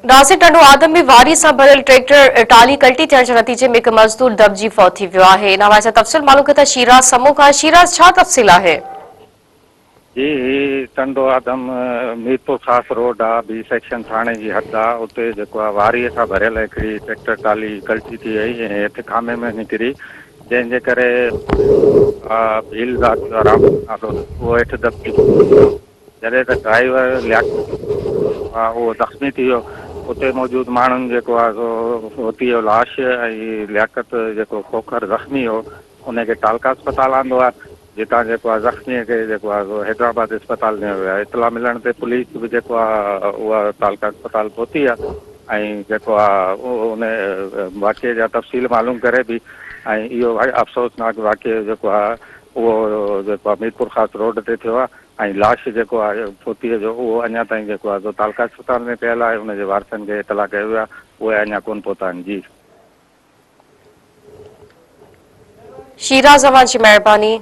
ناصر ٽنڊو آدم ۾ واري سان ڀريل ٽريڪٽر ٽالي ڪلٽي ٿيڻ جي نتيجي ۾ هڪ مزدور دٻجي فوت ٿي ويو آهي. ان حوالي سان تفصيل معلوم ڪيون ٿا شيراز سمون کان. شيراز ڇا تفصيل آهي؟ جي هي ٽنڊو آدم ميرپورخاص روڊ آ بي سيڪشن ٿاڻي جي حد آ اتي جيڪو آ واري سان ڀريل هڪڙي ٽريڪٽر ٽالي ڪلٽي ٿي وئي ۽ هيٺ کامي ۾ نڪري جنهن جي ڪري ڀيل ذات جو آرام نالو اهو هيٺ دٻجي جڏهن ته ڊرائيور لياقت اهو زخمي ٿي ويو، اتي موجود ماڻهن جيڪو آهي سو هوتي جو لاش ۽ لياقت جيڪو کوکر زخمي هو ان کي تعلقه اسپتال آندو آهي جتان جيڪو آهي زخمي کي جيڪو آهي سو حيدرآباد اسپتال نيو ويو آهي اطلاع ملڻ تي پوليس به جيڪو آهي اها تعلقه اسپتال پهتي آهي ۽ جيڪو آهي ان واقعي جا تفصيل معلوم ڪري پئي ۽ اهو افسوسناڪ واقعو جيڪو آهي اهو جيڪو آهي ميرپورخاص روڊ تي ٿيو آهي. ۽ لاش جيڪو آهي فوتيء جو اهو اڃا تائين جيڪو آهي سو تعلقه اسپتال ۾ پيل آهي ان جي وارثن کي اطلاع ڪيو ويو آهي اهي اڃا ڪونه پهتا آهن جي. شيراز اوهان جي مهرباني.